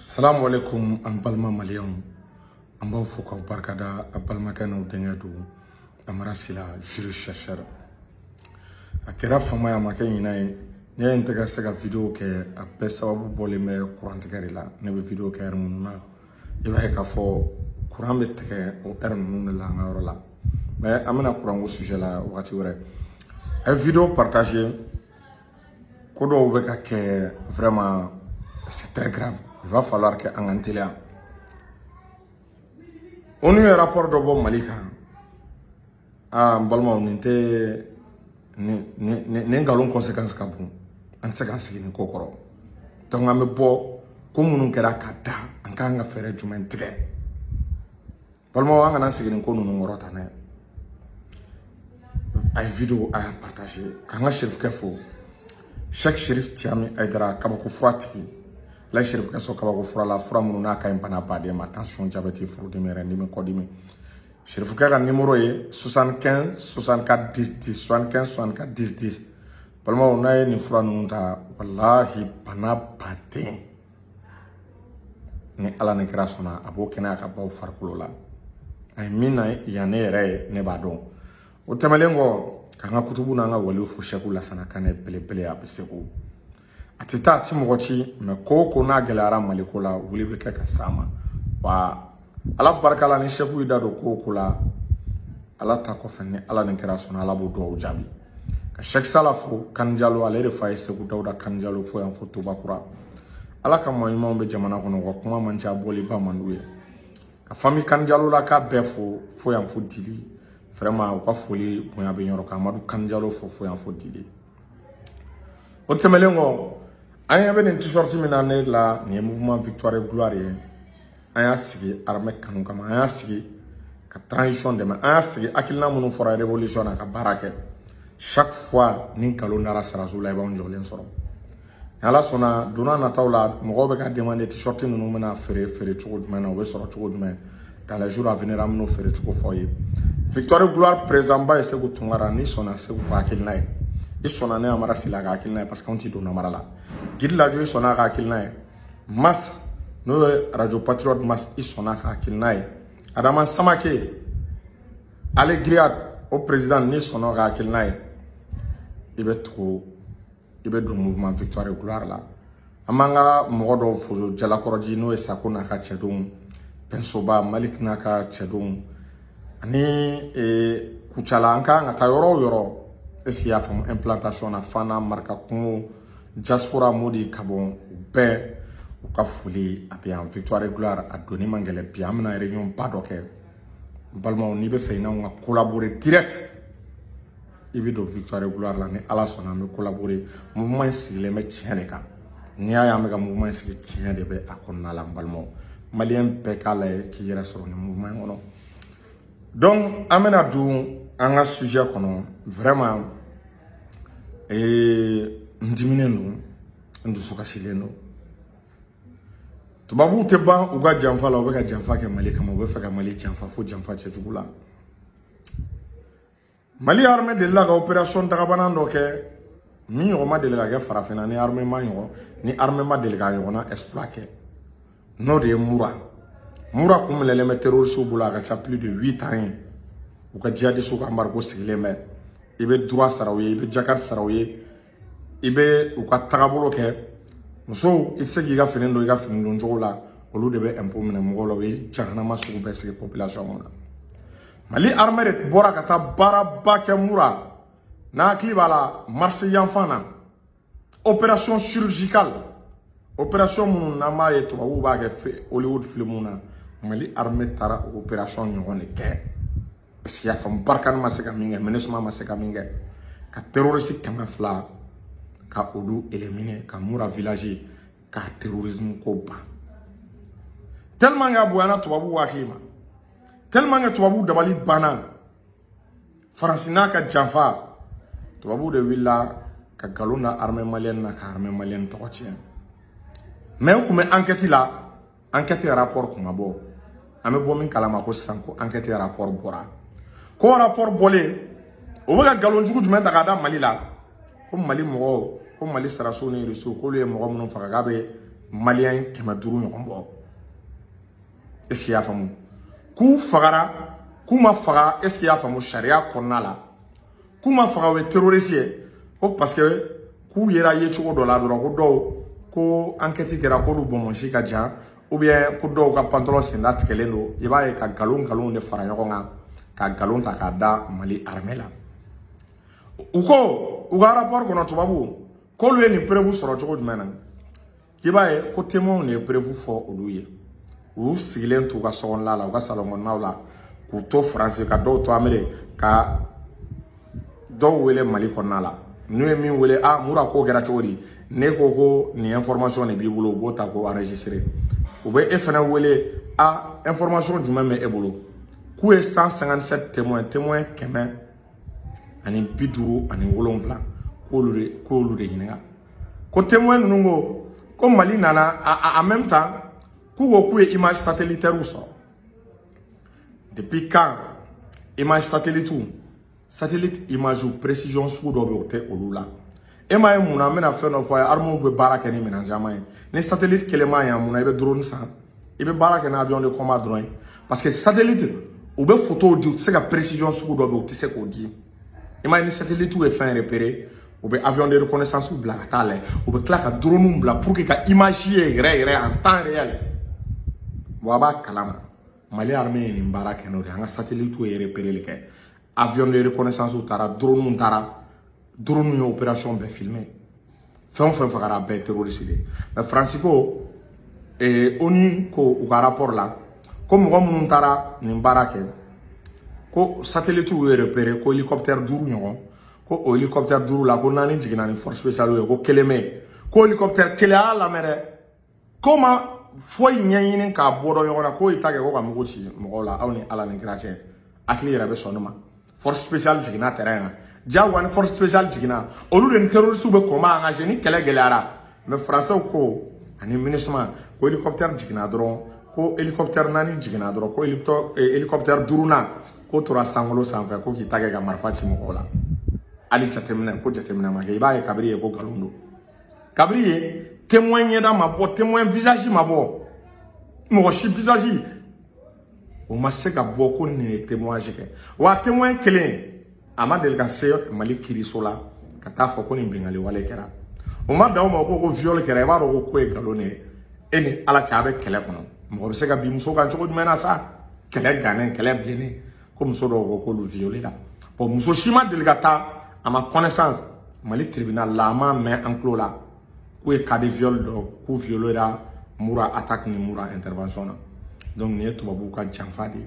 Salamu alaikum an balima maliyɛnw, an b'aw fo k'aw barikada. A balimakɛ n'aw denkɛ don, Amara Sila, juriste chercheur. A kɛra fama ye, a ma kɛ ɲinan ye. Ne ye n tɛ ka se ka vidéo kɛ, a bɛɛ sababu bɔlen bɛ kurantigɛ de la. Ne bɛ vidéo kɛ heure minnu na, i b'a ye k'a fɔ kuran bɛ tigɛ o heure ninnu de la an ka yɔrɔ la. Mais an bɛna kuranko sujet la wagati wɛrɛ. A ye vidéo partager. Ko dɔw bɛ ka kɛ, vraiment c'est très grave, il va falloir que an k'an teliya. ONU ye rapport dɔ bɔ Mali kan. Aa, n balimaw, nin tɛ nin nin nin nkalon conséquence ka bon. An tɛ se k'an sigi nin ko kɔrɔ. Donc an bɛ bɔ ko minnu kɛra ka da, an k'an ka fɛɛrɛ jumɛn tigɛ? Balimaw, an kana sigi nin ko ninnu kɔrɔ tan dɛ. A ye vidéo, a y'a partager. K'an ka Serifukɛ fo, Cheikh Sherif Tiami Aidara, kabako fura tigi. Ala ye Serifukɛ sɔn kabako fura la, fura minnu n'a ka ɲi bana baden ma: tension, diabète, furudimi, rɛndimi, kɔdimi. Serifukɛ ka numéro ye 75 64 10 10, 75 64 10 10. Balimaw, n'a ye nin fura ninnu ta, walahi bana baden, ni Ala ni kira sɔnna, a b'o kɛnɛya ka bɔ farikolo la. A ye min na yan, ne yɛrɛ ye, ne b'a dɔn. O tɛmɛnen kɔ, k'an ka kutubu n'an ka waliw fo, Sɛku Lasana Kanɛ belebele, a bɛ Segu, a tɛ taa, a ti mɔgɔ ci mɛ. Ko o ko n'a gɛlɛyara Maliko la, wuli bɛ kɛ ka s'a ma. Wa Ala barika la, ni Sɛku y'i da don ko o ko la, Ala ta kɔfɛ, ni Ala ni kɛra sɔnna, Ala b'o dugawu jaabi. Ka Sɛki Sala fo, Kanijalo, ale de fa ye Segu, Dawuda Kanijalo, fo yan fo Tobakura. Ala ka maa ɲumanw bɛ jamana kɔnɔ, u ka kuma man ca, bɔliba man d'u ye. Ka famille Kanijalo la k'a bɛɛ fo, fo yan fo Dili. Vraiment u ka foli bonya bɛ yɔrɔ. Ka Amadu Kanijalo fo, fo yan fo Dili. O tɛmɛnen kɔ, an ɲɛ bɛ nin t-shirt min na ne la, nin ye mouvement Victoire et Gloire ye. An y'a sigi armée kanu kama, an y'a sigi ka transition dɛmɛ, an y'a sigi hakilina minnu fɔra révolution na ka baara kɛ. Chaque fois ni nkalon dara saraso la, i b'anw jɔlen sɔrɔ. Ni Ala sɔnna, don n'a nataw la, mɔgɔw bɛ ka demander t-shirt ninnu bɛna feere feere cogo jumɛn na, u bɛ sɔrɔ cogo jumɛn. Dans les jours à venir, an bɛn'o feere cogo fɔ aw ye. Victoire Gloire président ba ye Segu Tunkara. N'i sɔnna Segu ka hakilina ye, i sɔnna ne Amara Sila ka hakilina ye, parce que anw ti don namara la. Gidi Lajo, i sɔnna a ka hakilina ye. Mas, n'o ye Radio Patriote Mas, i sɔnna a ka hakilina ye. Adama Samake Alegria, o président, n'i sɔnna a ka hakilina ye, i bɛ tugu, i bɛ don mouvement Victoire et Gloire la. An b'an ka mɔgɔ dɔw fo Jalakɔrɔji, n'o ye Sako n'a ka cɛdenw, Pɛnsoba Malik n'a ka cɛdenw, ani Kucala. An kan ka taa yɔrɔ o yɔrɔ, est ce que i y'a faamu? Implantation na, Fana, Marika kungo, diaspora, Modi ka bɔ, u bɛɛ u ka foli a bɛ yan. Victoire et Gloire a donni man gɛlɛn. Bi an bɛna réunion ba dɔ kɛ. N balimaw, n'i bɛ fɛ i n'anw ka collaborer direct, i bɛ don Victoire et Gloire la. Ni Ala sɔnna, an bɛ collaborer. Mouvement in sigilen bɛ tiɲɛ de kan. N'i y'a ye an bɛ ka mouvement in sigi, tiɲɛ de bɛ a kɔnɔna la. N balimaw, maliyɛn bɛɛ k'a lajɛ k'i yɛrɛ sɔrɔ nin mouvement in kɔnɔ. Donc an bɛna don an ka sujet kɔnɔ. Vraiment n diminen don, n dusukasilen don. Tubabuw tɛ ban u ka janfa la. U bɛ ka janfa kɛ Mali kama, u bɛ fɛ ka Mali janfa fo janfa cɛjugu la. Mali armée delila ka opération dagabana dɔ kɛ min ɲɔgɔn ma deli ka kɛ farafinna, ni armée ma ɲɔgɔn, ni armée ma deli ka ɲɔgɔnna exploit kɛ, n'o de ye Mura. Mura kun minɛlen bɛ terroriste bolo, a ka ca plus de 8 ans ye. U ka djihadistes ka embargo sigilen bɛ. I bɛ droit sara u ye, i bɛ jakari sara u ye, i bɛ u ka tagabolo kɛ. Musow, i tɛ se k'i ka fini don i ka fini don cogo la. Olu de bɛ impôt minɛ mɔgɔw la. U ye jahanama sugu bɛɛ sigi population kɔnɔ. Mali armée de bɔra ka taa baaraba kɛ Mura, n'a hakili b'a la, mars yanfan na, opération chirurgicale, opération minnu n'an b'a ye tubabuw b'a kɛ Hollywood film na. Mali armée taara o opération ɲɔgɔn de kɛ. Parce que y'a faamu, Barkhane ma se ka min kɛ, MINUSMA ma se ka min kɛ, ka terroriste 200 ka olu éliminer, ka Mura village ka terrorisme ko ban. Tellement que a bonyana tubabuw hakili ma, tellement que tubabuw dabali banna, Faransi n'a ka janfa, tubabuw de wulila ka nkalon da armée malienne na, ka armée malienne tɔgɔ tiɲɛ. Mais u tun bɛ enquête la, enquête rapport kun ma bɔ. An bɛ bɔ min kalama ko sisan ko enquête rapport bɔra. Ko rapport bɔlen, o bɛ ka nkalon jugu jumɛn ta k'a da Mali la? Ko Mali mɔgɔw, ko Mali saraso ni Rusiw, k'olu ye mɔgɔ minnu faga, k'a bɛ Malien 500 ɲɔgɔn bɔ. Est-ce que i y'a faamu? K'u fagara, k'u ma faga, est-ce que i y'a faamu, sariya kɔnɔna la k'u ma faga, o ye terroriste ye, ko parce que k'u yera yecogo dɔ la dɔrɔn, ko dɔw ko enquête kɛra, k'olu bɔnbɔnsi ka jan, ou bien ko dɔw ka pantalon senda tigɛlen don. I b'a ye ka nkalon nkalon de fara ɲɔgɔn kan, ka nkalon ta k'a da Mali armée la. U ko u ka rapport kɔnɔ, tubabu k'olu ye nin preuve sɔrɔ cogo jumɛn na? K'i b'a ye ko témoins de ye preuve fɔ olu ye. U y'u sigilen t'u ka sokɔnɔla la, u ka salon kɔnɔnaw la, k'u to Faransi, ka dɔw to Amérique, ka dɔw wele Mali kɔnɔna la. N'u ye min wele: "A Mura, ko kɛra cogo di?" Ne ko ko nin information de b'i bolo, u b'o ta k'o enregistrer. U bɛ e fana wele: "A, information jumɛn bɛ e bolo?" K'u ye 157 témoins, témoins 157, k'olu de ɲininka. Ko témoin ninnu ko ko Mali nana en même temps. K'u ko k'u ye image satellitaire sɔrɔ. Depuis quand image satellite, satellite image précision sugu dɔ bɛ yen, o tɛ olu la? E m'a ye mun na? N bɛna fɛn dɔ fɔ a ye. Armew bɛ baara kɛ ni minɛn caman ye. Ni satellite kelen ma ɲa, mun na i bɛ drone san? I bɛ baara kɛ ni avion de combat dɔrɔn ye, parce que satellite u bɛ photo di, u tɛ se ka précision sugu dɔ bɛ yen, u tɛ se k'o di. I m'a ye, ni satellite ye fɛn repérer, u bɛ avion de reconnaissance bila ka taa lajɛ, u bɛ tila ka drone bila pour que ka image ye yɛrɛ yɛrɛ en temps réel. Bon, a b'a kalama, Mali armée ye nin baara kɛ n'o de ye. An ka satellite ye repéré kɛ, avion de reconnaissance taara, drone taara, drone ye opération bɛɛ filmé. Fɛn o fɛn fagara, a bɛɛ ye terroriste de ye. Mais Faransi ko, ONU ko u ka rapport la ko mɔgɔ minnu taara nin baara kɛ, ko satellite ye repéré, ko hélicoptère 5 ɲɔgɔn, ko o hélicoptère 5 la, ko naani jiginna ni force spéciale ye, ko kelen bɛ yen, ko hélicoptère kelen a y'a lamɛn dɛ, ko ma foyi ɲɛɲini k'a bɔ dɔ ɲɔgɔn na, k'o y'i ta kɛ ko ka mugu ci mɔgɔw la. Aw ni Ala ni kira cɛ, hakili yɛrɛ bɛ sɔn ne ma? Force spéciale jiginna terrain kan, diyagoya ni force spéciale jiginna, olu de ni terroriste bɛ combat engagé ni kɛlɛ gɛlɛyara. Mais Français ko ani MINUSMA ko hélicoptère jiginna dɔrɔn, ko hélicoptère naani jiginna dɔrɔn, ko hélicoptère duurunan k'o tora sankolo sanfɛ, ko k'i ta kɛ ka marifa ci mɔgɔw la. Hali jateminɛ, ko jateminɛ ma kɛ. I b'a ye kabiri ye ko nkalon don. Kabiri ye témoin ɲɛda ma bɔ, témoin visage ma bɔ, mɔgɔ si visage o ma se ka bɔ ko nin ye témoignage kɛ. Wa témoin kelen a ma deli ka se Mali kiiriso la ka taa fɔ ko nin bingali wale kɛra. O ma dan o ma, o ko ko viol kɛra. I b'a dɔn ko ko ye nkalon de ye. E ni Ala cɛ, a bɛ kɛlɛ kɔnɔ, mɔgɔ bɛ se ka bin muso kan cogo jumɛn na sa? Kɛlɛ gannen, kɛlɛ bilennen, ko muso dɔw ko k'olu violé la. Bon, muso si ma deli ka taa, à ma connaissance, Mali tribunal la, a ma mɛn an tulo la k'u ye cas de viol dɔ, k'u violé la Mura attaque ni Mura intervention na. Donc nin ye tubabuw ka janfa de ye,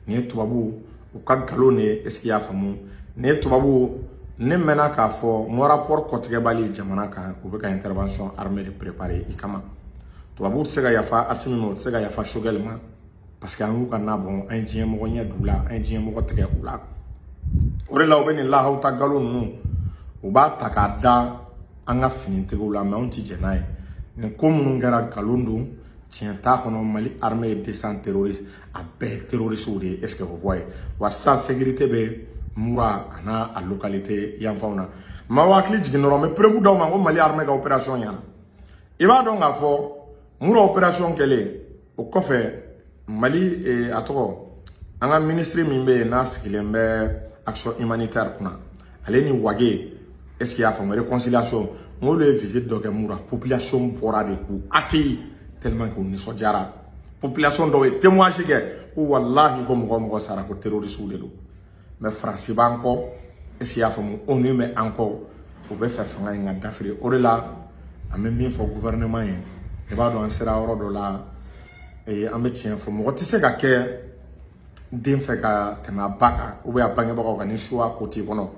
nin ye tubabuw u ka nkalon de ye. Est ce que i y'a faamu? Nin ye tubabuw, ne mɛnna k'a fɔ n ko rapport kɔtigɛbali jamana kan, u bɛ ka intervention armée de préparer i kama. Tubabuw tɛ se ka yafa Asimi ma, u tɛ se ka yafa Choguel ma, parce que an y'u ka na bɔn, an ye diɲɛ mɔgɔ ɲɛ d'u la, an ye diɲɛ mɔgɔ tigɛ u la. O de la u bɛ nin lahaw ta nkalon ninnu, u b'a ta k'a da an ka finitigiw la, mais anw ti jɛn n'a ye. Nin ko minnu kɛra, nkalon don, tiɲɛ t'a kɔnɔ. Mali armée ye 200 terroristes, a bɛɛ ye terroristes de ye. Est ce que vous voyez? Wa sisan sécurité bɛ Mura a n'a a localité yanfanw na. Maaw hakili jigin dɔrɔn, n bɛ preuve d'aw ma ko Mali armée ka opération ɲɛna. I b'a dɔn k'a fɔ Mura opération kɛlen o kɔfɛ, Mali, a tɔgɔ, an ka ministre min bɛ yen n'a sigilen bɛ action humanitaire kunna, ale ni Wage, est ce que i y'a faamu, réconciliation, n'olu ye visite dɔ kɛ Mura, population bɔra de k'u accueillir tellement que u nisɔndiyara. Population dɔw ye témoignage kɛ ko walahi, ko mɔgɔ mɔgɔ sara, ko terroriste de don. Mais Faransi b'an kɔ, est ce que i y'a faamu, ONU bɛ an kɔ, u bɛ fɛ fanga in ka dafiri. O de la an bɛ min fɔ gouvernement ye, i b'a dɔn an sera yɔrɔ dɔ la, an bɛ tiɲɛ fɔ. Mɔgɔ tɛ se ka kɛ den fɛ ka tɛmɛ a ba kan ou bien a bangebagaw kan ni choix ko t'i kɔnɔ.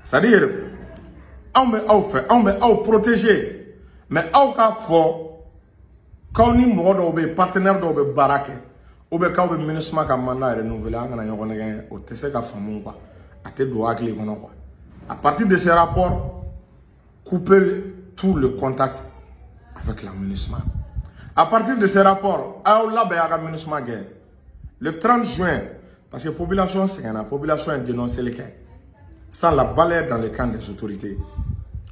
C'est à dire anw bɛ aw fɛ, anw bɛ aw protéger, mais aw k'a fɔ k'aw ni mɔgɔ dɔw bɛ yen, partenaire dɔw bɛ baara kɛ, ou bien k'aw bɛ MINUSMA ka mandat renouveler, an kana ɲɔgɔn nɛgɛn, o tɛ se ka faamu quoi, a tɛ don hakili kɔnɔ quoi. À partir de ce rapport, coupez tout le contact avec la MINUSMA. À partir de ce rapport, aw labɛn a ka MINUSMA gɛn le 30 juin, parce que population sɛgɛnna, population ye dénoncé kɛ. Sans la balle dans le camp des autorités.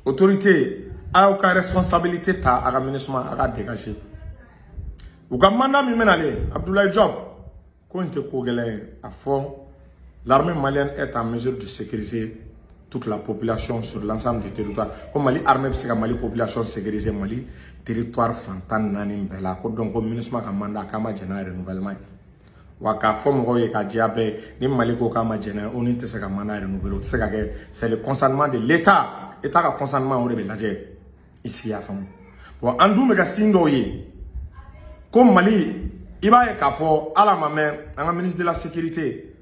Autorités, A y'aw ka responsabilité ta, a ka MINUSMA a ka dégager. U ka mandat min bɛna ale Abdoulaye Diop, ko in tɛ ko gɛlɛn ye. A fɔ l'armée malienne est en mesure de sécuriser toute la population sur l'ensemble du territoire, ko Mali armée bɛ se ka Mali population sécuriser Mali territoire fan 14 bɛɛ la. Ko donc ko MINUSMA ka mandat, k'a ma jɛn n'a renouvellement ye. Wa k'a fɔ mɔgɔw ye k'a diya bɛɛ, ni Mali ko k'a ma jɛn n'a ye, ONU tɛ se ka mandat renouveler, o tɛ se ka kɛ. C'est le consentement de l'État. État ka consentement, o de bɛ lajɛ i sigi y'a faamu. Bon, an dun bɛ ka signe dɔw ye ko Mali, i b'a ye k'a fɔ ala ma mɛn an ka ministre de la Sécurité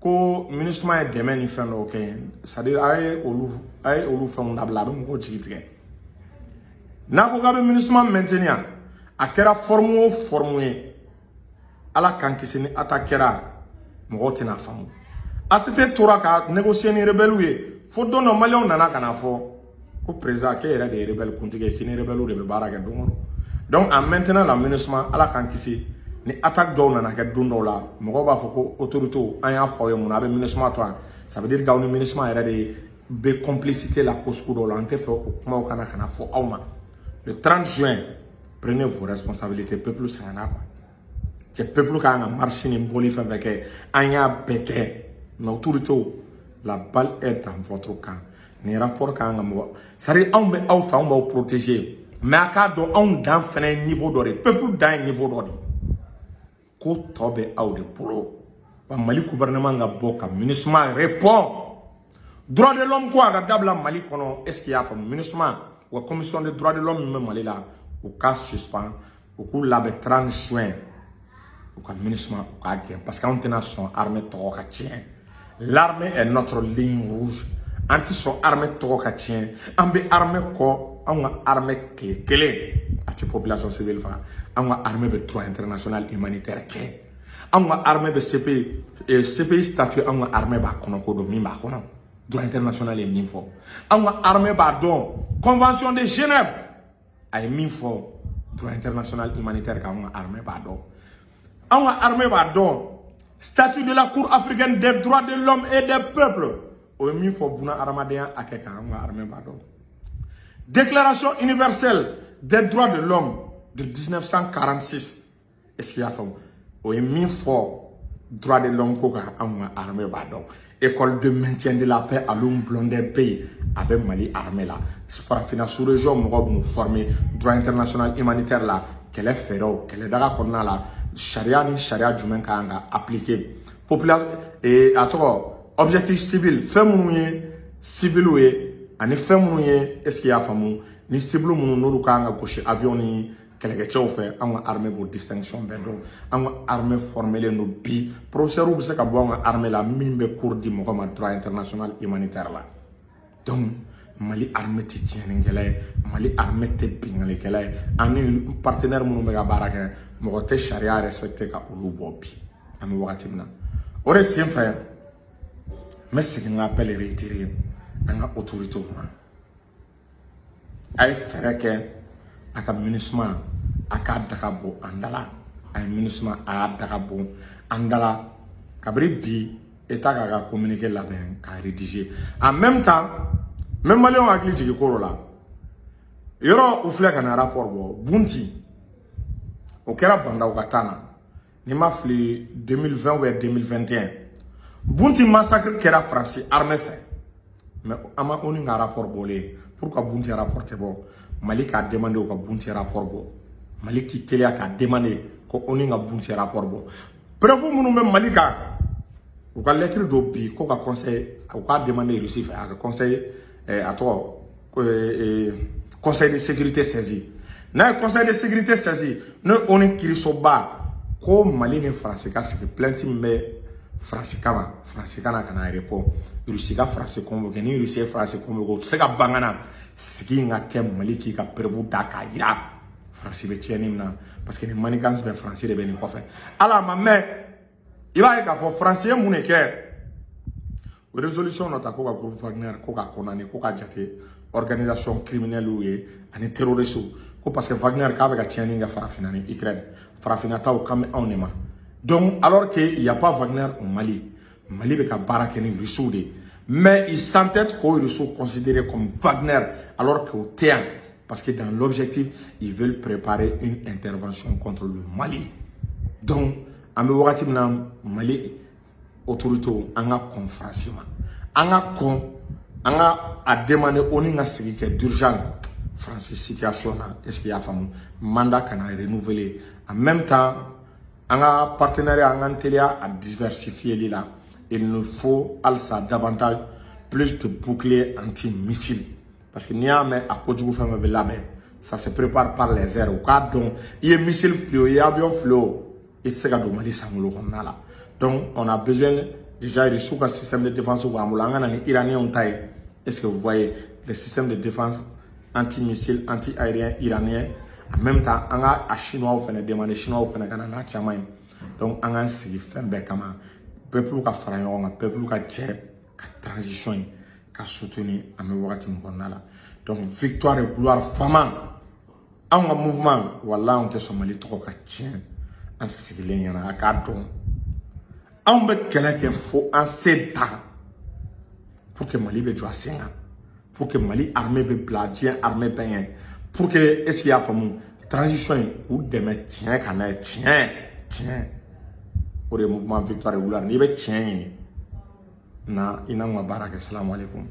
ko MINUSMA ye dɛmɛ ni fɛn dɔw kɛ, c'est à dire a ye olu fɛnw dabila. A bɛ mɔgɔw jigi tigɛ. N'a ko k'a bɛ MINUSMA maintenir, a kɛra forme o forme ye, Ala k'an kisi ni attaque kɛra, mɔgɔw tɛna faamu. ATT tora ka négocier ni rebelle ye fo don dɔ Maliyɛnw nana ka na fɔ ko président, k'e yɛrɛ de ye rebelle kuntigi ye, k'i ni rebelle de bɛ baara kɛ don o don. Donc en maintenant la MINUSMA, Ala k'an kisi ni attaque dɔw nana kɛ don dɔw la, mɔgɔw b'a fɔ ko autorité, an y'a fɔ aw ye, mun na a bɛ MINUSMA to yan? Ça veut dire k'aw ni MINUSMA yɛrɛ de bɛ complicité la ko sugu dɔw la. An tɛ fɛ o kumaw kana ka na fɔ aw ma. Le 30 juin, prenez vos responsabilités. Peuple sɛgɛnna quoi. Cɛ, peuple kan ka marche ni bɔli fɛn fɛn kɛ, an y'a bɛɛ kɛ, mais autorités, la balle est dans votre camp. Nin rapport kan ka mɔgɔ, c'est à dire anw bɛ aw fɛ, anw b'aw protéger, mais a k'a dɔn anw dan fɛnɛ ye niveau dɔ de ye, peuple dan ye niveau dɔ de ye, ko tɔ bɛ aw de bolo. Wa Mali gouvernement ka bɔ ka MINUSMA répond. Droit de l'homme ko a ka dabila Mali kɔnɔ. Est ce que i y'a faamu? MINUSMA wa commission de droit de l'homme min bɛ Mali la, u ka suspend, u k'u labɛn 30 juin, u ka MINUSMA u k'a gɛn, parce que anw tɛna sɔn armée tɔgɔ ka tiɲɛ. L'armée est notre ligne rouge. An tɛ sɔn armée tɔgɔ ka tiɲɛ. An bɛ armée kɔ. Anw ka armée tile kelen a tɛ population civile faga. Anw ka armée bɛ droit international humanitaire kɛ. Anw ka armée bɛ CPI, CPI statut, anw ka armée b'a kɔnɔ, ko don min b'a kɔnɔ, droit international ye min fɔ, anw ka armée b'a dɔn. Convention de Genève a ye min fɔ droit international humanitaire kan, anw ka armée b'a dɔn. Anw ka armée b'a dɔn statut de la Cour africaine des droits de l'homme et des peuples, o ye min fɔ buna hadamadenya hakɛ kan, anw ka armée b'a dɔn. Déclaration universelle des droits de l'homme de 1946, est-ce qu'il y a faamu, o ye min fɔ droit de l'homme ko kan, anw ka armée b'a dɔn. École de maintien de la paix Alioune Blondin Beye, a bɛ Mali armée la. Farafinna sous région mɔgɔw b'u former droit international humanitaire la, kɛlɛ fɛɛrɛw, kɛlɛdaga kɔnɔna la, sariya ni sariya jumɛn ka kan ka appliquer, population, a tɔgɔ objectif civil, fɛn minnu ye civil ye ani fɛn minnu ye, est ce que i y'a faamu, ni cible minnu n'olu ka kan ka gosi avion ni kɛlɛkɛcɛw fɛ, an ka armée b'o distinction bɛɛ dɔn. An ka armée formelen don. Bi professeur bɛ se ka bɔ an ka armée la min bɛ cours di mɔgɔ ma droit international humanitaire la. Donc Mali armée tɛ tiɲɛnikɛla ye, Mali armée tɛ binkannikɛla ye. Ani partenaire minnu bɛ ka baara kɛ, mɔgɔ tɛ sariya respecté ka olu bɔ. Bi an bɛ wagati min na, o de sen fɛ n bɛ segin n ka appel réitéré an ka autorités ma. A ye fɛɛrɛ kɛ a ka MINUSMA a k'a daga bɔ an da la. A ye MINUSMA a y'a daga bɔ an da la. Kabini bi, État k'a ka communiqué labɛn k'a rédiger. En même temps, n bɛ Maliyɛnw hakili jigin ko dɔ la. Yɔrɔ u filɛ ka na rapport bɔ Bounti, o kɛra Bandaw ka temps na, ni ma fili 2020 ou bien 2021, Bounti massacre kɛra Faransi armée fɛ, mais an ma ONU ka rapport bɔlen. Pourquoi Bounti rapport tɛ bɔ? Mali k'a demander u ka Bounti rapport bɔ. Mali k'i teliya k'a demander ko ONU ka Bounti rapport bɔ. Preuve minnu bɛ Mali kan, u ka lettre dɔ bi ko ka conseil, u k'a demander Russie fɛ a ka conseil, a tɔgɔ conseil de sécurité saisi. N'a ye conseil de sécurité saisi, n'o ye ONU kiirisoba, ko Mali ni Faransi ka sigi, plainte min bɛ Faransi kama, Faransi ka na ka na répond. Russie ka Faransi convoqué. Ni Russie ye Faransi convoqué, o tɛ se ka ban ka na sigi in ka kɛ. Mali k'i ka preuve da k'a jira Faransi bɛ tiɲɛni min na, parce que ni manigance bɛ, Faransi de bɛ nin kɔfɛ. Ala ma mɛn, i b'a ye k'a fɔ Faransi ye mun de kɛ? O résolution dɔ ta ko ka groupe Wagner ko k'a condamné, ko k'a jate organisation criminelle ye ani terroriste, ko parce que Wagner k'a bɛ ka tiɲɛni kɛ Farafinna ni Ukraine. Farafinna taw kan bɛ anw de ma. Donc alors que il y a pas Wagner au Mali, Mali bɛ ka baara kɛ ni Russiw de ye, mais ils s'entêtent k'o Russiw considérer comme Wagner alors que o tɛ yan. Parce que dans l'objectif, ils veulent préparer une intervention contre le Mali. Donc, an bɛ wagati min na, Mali autorité, an ka kɔn Faransi ma, an ka kɔn, an ka a demander ONU ka sigi kɛ d'urgence Faransi situation na. Est ce que i y'a faamu? Mandat kana renouveler. En même temps, an ka partenariat, an k'an teliya a diversifier la. Il nous faut halisa davantage plus de boucliers anti-missile, parce que n'i y'a mɛn a kojugu fɛn fɛn bɛ labɛn, ça se prépare par les airs. U k'a dɔn, i ye missile fili o, i ye avion fili o, i tɛ se ka don Mali sankolo kɔnɔna la. Donc on a besoin déjà, Russie ka système de défense b'an bolo, an ka na ni Iraniens ta ye. Est-ce que vous voyez le système de défense anti-missile, anti-aérien iranien? En même temps, an ka a Chinois fɛnɛ demander, Chinois fɛnɛ ka na n'a caman ye. Donc an k'an sigi fɛn bɛɛ kama, peuple ka fara ɲɔgɔn kan, peuple ka jɛ ka transition ye ka soutenir an bɛ wagati min kɔnɔna la. Donc victoire et gloire fama. Anw ka mouvement, walahi, anw tɛ sɔn Mali tɔgɔ ka tiɲɛ an sigilen ɲɛna. A k'a dɔn, anw bɛ kɛlɛ kɛ fo an se dan pour que Mali bɛ jɔ a sen kan, pour que Mali armée bɛ bila diɲɛ armée bɛɛ ɲɛ, pour que, est ce que i y'a faamu, transition in k'u dɛmɛ tiɲɛ ka n'a ye tiɲɛ tiɲɛ. O de ye mouvement victoire et gloire. N'i bɛ tiɲɛ ɲini na, i n'anw ka baara kɛ. Salamu aleykum.